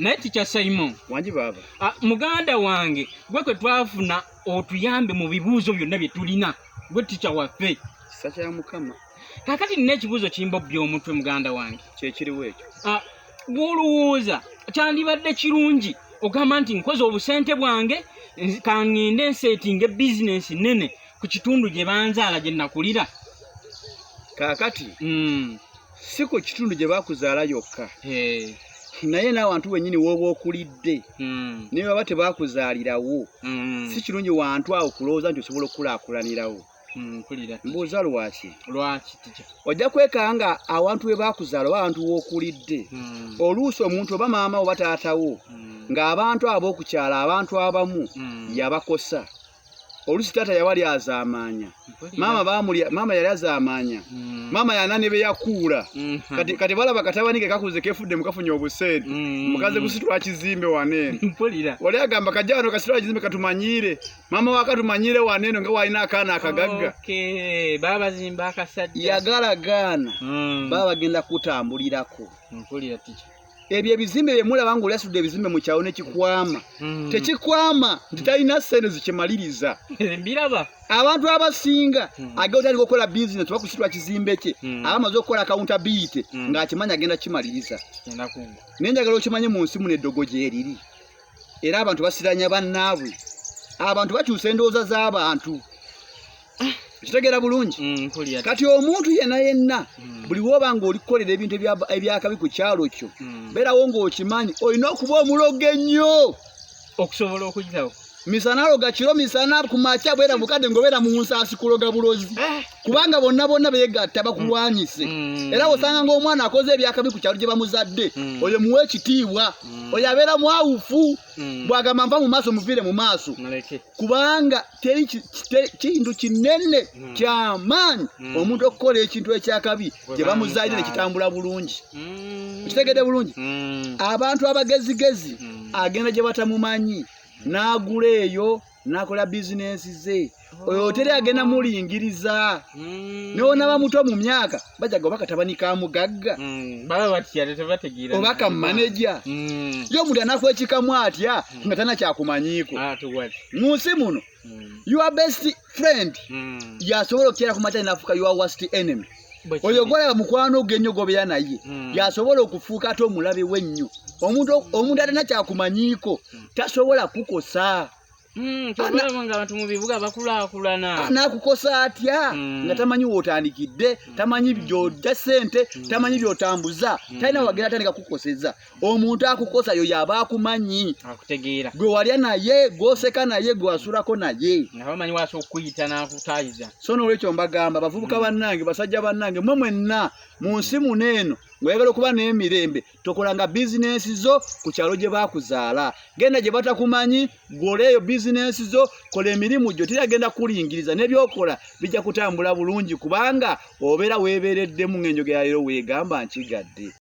Naye Teacher Simon. Wangi baaba. Ah, muganda wange, gwe kwe twafuna otuyambe mu bibuuzo byonna bye tulina, gwe teacher waffe. Kisa kya Mukama. Kaakati nina ekibuuzo kimbobbya omutwe, muganda wange. Kyekiriwo ekyo? Ah, bw'olowooza kyandibadde kirungi ogamba nti nkoze obusente bwange, kaŋŋende nseetinga bizinensi nene ku kitundu gye banzaala, gye nakulira? Kaakati si ku kitundu gye bakuzaala yokka, naye n'awantu wennyini w'oba okulidde, naye baba tebakuzaalirawo, si kirungi wantu awo kulowooza nti osobola okukulaakulanirawo. Mpulira. Mbuuza lwaki? Lwaki, teacher? Ojja kwekanga awantu we bakuzaala oba awantu w'okulidde, oluusi omuntu oba maama oba taatawo, ng'abantu ab'okukyala, abantu abamu yabakosa. Oluusi taata yawali azaamaanya, maama bamulya, maama yali azaamaanya, maama yana ne be yakuula. Kati balaba katabani ke kakuze, kefudde mukafunye obusente, mukaze kusitula kizimbe waneeno. Wali agamba kajja wano kasitula kizimbe katumanyire, maama wakatumanyire waneeno nga walina akaana akagagga. Okay, baba bazimba akasajja. Yagalagaana, baba bagenda kutambulirako. Mpulira, teacher. Ebyo ebizimbe bye mulaba ng'oli asudde ebizimbe mu kyalo ne kikwama, tekikwama nti talina ssente zikimaliriza. Mbiraba. Abantu abasinga agenda otandika okukola bizinesi oba kusitula kizimbe kye, aba amaze okukola accountability, ng'akimanyi agenda kimaliriza. Genda kuggwa. Naye njagala okimanye, mu nsi muno eddogo gyeriri, era abantu basiranya bannaabwe, abantu bakyusa endowooza z'abantu. Kitegeera bulungi? Mpulira. Kati omuntu yenna yenna, buli woba ng'oli kukolera ebintu ebyakabi ku kyalo kyo, beerawo ng'okimanyi olina okuba omulogo ennyo okusobola okuyitawo. Misana aloga kiro, misana ku makya, bwera mukadde ng'obeera mu nsaasi kuloga bulozi, kubanga bonna bonna beegatta bakulwanyise. Era osanga ng'omwana akoze ebyakabi ku kyalo gye bamuzadde, oyo muwe ekitiibwa, oyo abeera mwawufu. Bw'agamba nva mu maaso, muviire mu maaso. Muleke. Kubanga teri kintu kinene kyamaanyi omuntu okukola ekintu ekyakabi Bwe gye bamuzaalira bamuzaala. nekitambula bulungi. Okitegedde bulungi? Abantu abagezigezi, agenda gye batamumanyi n'agula eyo n'akola bizinensi ze, oyo teri agenda mulingiriza. Newonaba muto mu myaka, bajaga oba katabani ka mugagga. Baba batya, tebategeera. Oba ka maneja. Ye omuntu anakwekikamu atya nga tana kyakumanyiiko? Ah, tuwali. Mu nsi muno, your best friend yasobola okukyera ku makya nafuuka your worst enemy. Bwe Oyo kiri. gwalaba mukwano gwe ennyo gobeera naye, yasobola okufuuka ate omulabe we ennyo. Omuntu atalina kyakumanyiiko tasobola kukosa. Kyova nga abantu mu bibuga bakulaakulana. Anaakukosa atya nga tamanyi wootandikidde, tamanyi gy'ojja ssente, tamanyi by'otambuza, talina wagenda atandika kukoseza? Omuntu akukosa yo yaba akumanyi. Akutegeera. Gwe walya naye, gw'oseka naye, gwe wasulako naye. Nga bamanyi wasobola okukuyita n'akutaayiza. So nolwekyo mbagamba, bavubuka bannange, basajja bannange, mwe mwenna mu nsi muno eno ng'oyagala okuba n'emirembe, tokolanga bizinensi zo ku kyalo gye baakuzaala. Genda gye batakumanyi, gwola eyo bizinensi zo, kola emirimu gyo, teri agenda kulingiriza, n'ebyokola bijja kutambula bulungi, kubanga obeera weebeereddemu ng'enjogera leero weegamba nkigadde.